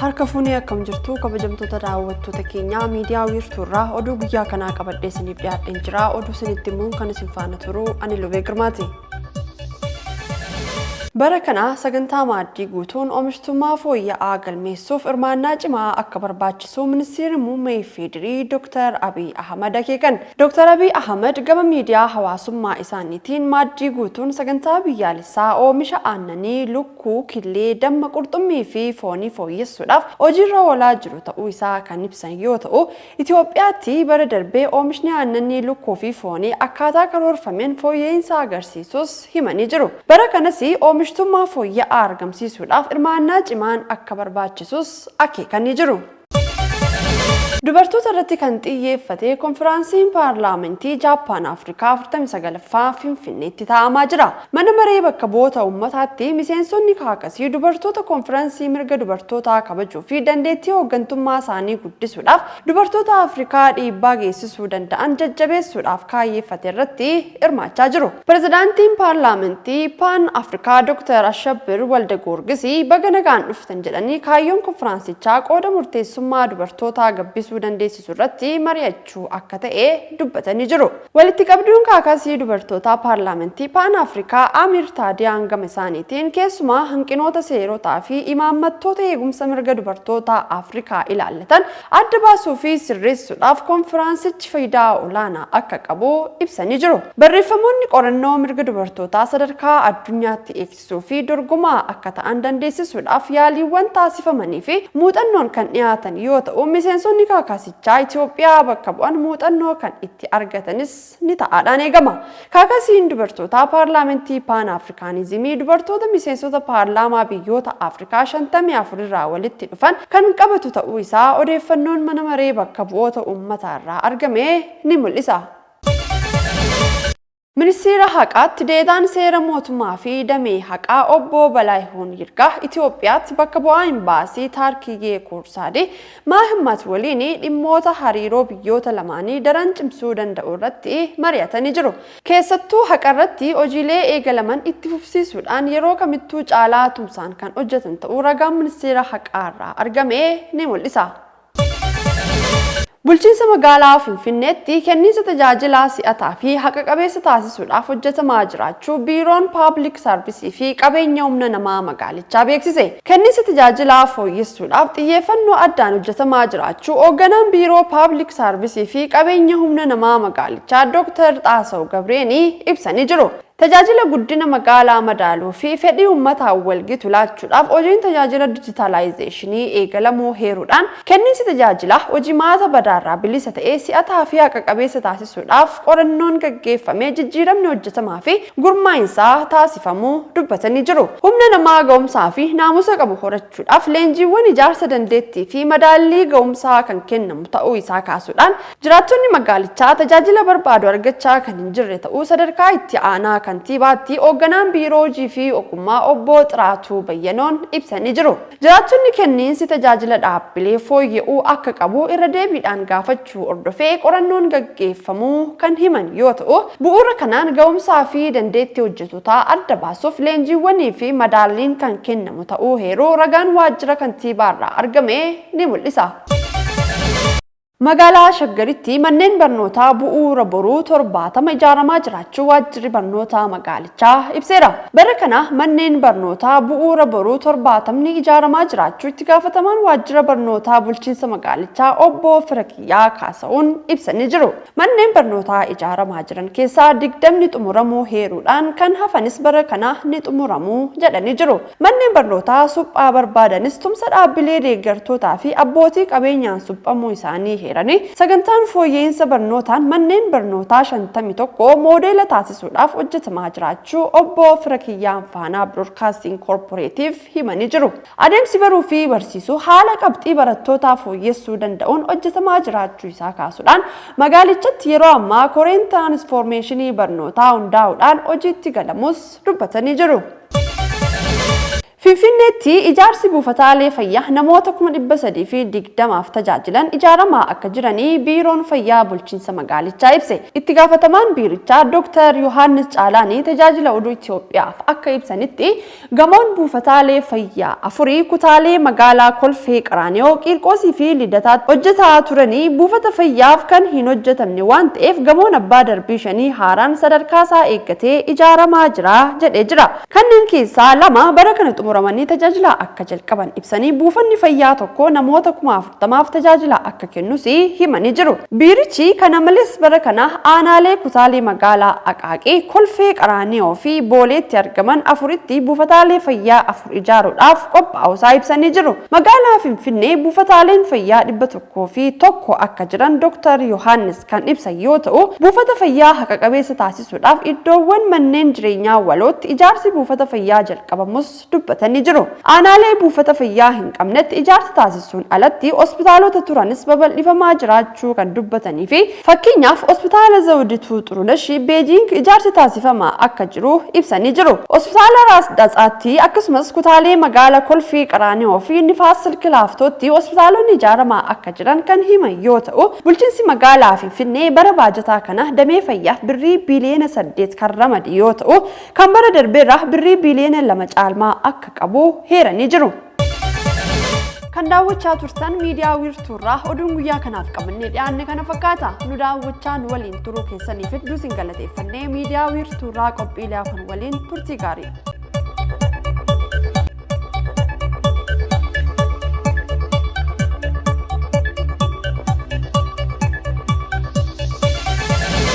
Harka fuunee akkam jirtu kabajamtoota daawwattoota keenyaa miidiyaa wiirtuurraa oduu guyyaa kanaa qabadhee isiniif dhiyaadheen jira. Oduu isinitti himuun kan isin faana turu ani Lubee Girmaati. Bara kana sagantaa maaddii guutuun oomishtummaa fooyya'aa galmeessuuf hirmaannaa cimaa akka barbaachisu Ministeerri Muummee FDRI Dr. Abiy Ahmad akeekan. Dr. Abiy Ahmad gama miidiyaa hawaasummaa isaaniitiin maaddii guutuun sagantaa biyyaalessaa oomisha aannanii, lukkuu, killee, damma, qurxummii fi foonii fooyyessuudhaaf hojiirra oolaa jiru ta'uu isaa kan ibsan yoo ta'u, Itoophiyaatti bara darbe oomishni aannanii lukkuu fi foonii akkaataa karoorfameen fooyya'iinsa agarsiisuus himanii jiru. Bara kanas oomishtummaa fooyya'aa argamsiisuudhaaf hirmaannaa cimaan akka barbaachisus akeekanii jiru. Dubartoota irratti kan xiyyeeffate konfiraansiin paarlaamantii Jaappaan Afrikaa 49ffaa Finfinneetti taa'amaa jira. Mana maree bakka bu'oota uummataatti miseensonni kaakasii dubartoota konfiransii mirga dubartootaa kabajuu fi dandeettii hooggantummaa isaanii guddisuudhaaf dubartoota Afrikaa dhiibbaa geessisuu danda'an jajjabeessuudhaaf kaayyeeffate irratti hirmaachaa jiru. Pirezidaantiin Paarlaamantii Paan Afrikaa Dr. Ashabbir Walda Goorgisi baga nagaan dhuftan jedhanii kaayyoon konfiraansichaa qooda murteessummaa dubartootaa gabbisuu dandeessisu irratti mari'achuu akka ta'e dubbatanii jiru. Walitti qabduun kaakasii dubartootaa Paarlaamantii Paan Afrikaa Amiir Taadiyaan gama isaaniitiin keessumaa hanqinoota seerotaa fi imaammattoota eegumsa mirga dubartootaa Afrikaa ilaallatan adda baasuu fi sirreessuudhaaf konfiraansichi fayidaa olaanaa akka qabu ibsanii jiru. Barreeffamoonni qorannoo mirga dubartootaa sadarkaa addunyaatti eegsisuu fi dorgomaa akka ta'an dandeessisuudhaaf yaaliiwwan taasifamanii fi muuxannoon kan dhiyaatan yoo ta'u, miseensonni kaakaasichaa Itoophiyaa bakka bu'an muuxannoo kan itti argatanis ni ta'aadhaan eegama. Kaakasiin dubartootaa paarlaamantii Paan Afrikaanizimii dubartoota miseensota paarlaamaa biyyoota Afrikaa 54 irraa walitti dhufan kan qabatu ta'uu isaa odeeffannoon mana maree bakka bu'oota uummataa irraa argame ni mul'isa. Ministeera Haqaatti Deetaan Seera Mootummaa fi Damee Haqaa Obbo Balaayihuun Yirgaa Itoophiyaatti bakka bu'aa Imbaasii Taarkiyyee Kuursaadee Maahimmat waliin dhimmoota hariiroo biyyoota lamaanii daran cimsuu danda'u irratti mari'atanii jiru. Keessattuu haqarratti hojiilee eegalaman itti fufsiisuudhaan yeroo kamittuu caalaa tumsaan kan hojjetan ta'uu ragaan Ministeera Haqaarraa argame ni mul'isa. Bulchiinsa magaalaa Finfinneetti kenniinsa tajaajilaa si'ataa fi haqa qabeessa taasisuudhaaf hojjetamaa jiraachuu Biiroon Paabilik Saarvisii fi Qabeenya Humna Namaa magaalichaa beeksise. Kenniinsa tajaajilaa fooyyessuudhaaf xiyyeeffannoo addaan hojjetamaa jiraachuu hoogganaan Biiroo Paabilik Saarvisii fi Qabeenya Humna Namaa magaalichaa Dooktar Xaasaw Gabreenii ibsanii jiru. Tajaajila guddina magaalaa madaaluu fi fedhii uummataan walgitu laachuudhaaf hojiin tajaajila dijitaalaayizeeshinii eegalamuu heeruudhaan, kenniinsi tajaajilaa hojimaata badaarraa bilisa ta'e si'ataa fi haqa qabeessa taasisuudhaaf qorannoon gaggeeffamee jijjiiramni hojjetamaa fi gurmaa'insaa taasifamuu dubbatanii jiru. Humna namaa ga'umsaa fi naamusa qabu horachuudhaaf leenjiiwwan ijaarsa dandeettii fi madaallii ga'umsaa kan kennamu ta'uu isaa kaasuudhaan, Jiraattonni magaalichaa tajaajila barbaadu argachaa kan hin jirre ta'uu sadarkaa itti aanaa kantiibaatti hoogganaan biiroo hojii fi ogummaa obbo Xiraatuu Bayyanoon ibsanii jiru. Jiraattonni kenniinsi tajaajila dhaabbilee fooyya'uu akka qabu irra deebiidhaan gaafachuu hordofee qorannoon gaggeeffamuu kan himan yoo ta'u, bu'uura kanaan ga'umsaa fi dandeettii hojjetootaa adda baasuuf leenjiiwwanii fi madaalliin kan kennamu ta'uu heeruu ragaan waajjira kantiibaarraa argame ni mul'isa. Magaalaa Shaggaritti manneen barnootaa bu'uura boruu 70 ijaaramaa jiraachuu waajjirri barnootaa magaalichaa ibseera. Bara kana manneen barnootaa bu'uura boruu 70ni ijaaramaa jiraachuu itti gaafatamaan waajjira barnootaa bulchiinsa magaalichaa obbo Firakiyyaa Kaasa'uun ibsanii jiru. Manneen barnootaa ijaaramaa jiran keessaa 20ni xumuramuu heeruudhaan kan hafanis bara kana ni xumuramu jedhanii jiru. Manneen barnootaa suphaa barbaadanis tumsa dhaabbilee deeggartootaa fi abbootii qabeenyaan suphamuu isaanii heeranii, sagantaan fooyya'iinsa barnootaan manneen barnootaa 51 moodeela taasisuudhaaf hojjetamaa jiraachuu Obbo Firakiyyaan Faanaa Biroodkaastiing Koorporeetiif himanii jiru. Adeemsi baruu fi barsiisuu haala qabxii barattootaa fooyyessuu danda'uun hojjetamaa jiraachuu isaa kaasuudhaan, magaalichatti yeroo ammaa koreen tiraanisfoormeeshinii barnootaa hundaa'uudhaan hojiitti galamuus dubbatanii jiru. Finfinneetti ijaarsi buufataalee fayyaa namoota 320,000f tajaajilan ijaaramaa akka jiranii Biiroon Fayyaa Bulchiinsa Magaalichaa ibse. Itti gaafatamaan biirichaa Dooktar Yohaannis Caalaanii tajaajila oduu Itoophiyaaf akka ibsanitti, gamoon buufataalee fayyaa afurii kutaalee magaalaa Kolfee Qaraaniyoo, Qiirqoosii fi Lidataatti hojjetaa turanii buufata fayyaaf kan hin hojjetamne waan ta'eef gamoon abbaa darbii shanii haaraan sadarkaasaa eeggatee ijaaramaa jira jedhee jira. Kanneen keessaa 2 bara kana xumuramanii tajaajila akka jalqaban ibsanii, buufanni fayyaa tokko namoota 40,000f tajaajila akka kennus himanii jiru. Biirichi kana malees bara kana aanaalee kutaalee magaalaa Aqaaqii, Kolfee Qaraaniyoo fi Booleetti argaman afuritti buufataalee fayyaa 4 ijaaruudhaaf qophaa'uusaa ibsanii jiru. Magaalaa Finfinnee buufataaleen fayyaa 101 akka jiran Dooktar Yohaannis kan ibsan yoo ta'u, buufata fayyaa haqa qabeessa taasisuudhaaf iddoowwan manneen jireenyaa walootti ijaarsi buufata fayyaa jalqabamus dubbatanii jiru. Aanaalee buufata fayyaa hin qabnetti ijaarsa taasisuun alatti hospitaalota turanis babal'ifamaa jiraachuu kan dubbatanii fi fakkeenyaaf Hospitaala Zawudituu Xurunesh Beejiing ijaarsi taasifamaa akka jiru ibsanii jiru. Hospitaala Raas Datsaatti akkasumas kutaalee magaala Kolfee Qaraaniyoo fi Nifaas Silki Laaftootti hospitaalonni ijaaramaa akka jiran kan himan yoo ta'u, bulchiinsi magaalaa Finfinnee bara baajataa kana damee fayyaaf birrii biiliyoona 8 kan ramade yoo ta'u, kan bara darbeerraa birrii biiliyoona 2 caalmaa akka qabu heeranii jiru. Kan daawwachaa turtan miidiyaa wiirtuurraa oduun guyyaa kanaaf qabannee dhiyaanne kana fakkaata. Nu daawwachaa nu waliin turuu keessaniif hedduu isin galateeffannee miidiyaa wiirtuurraa qophiilee hafan waliin turtii gaarii.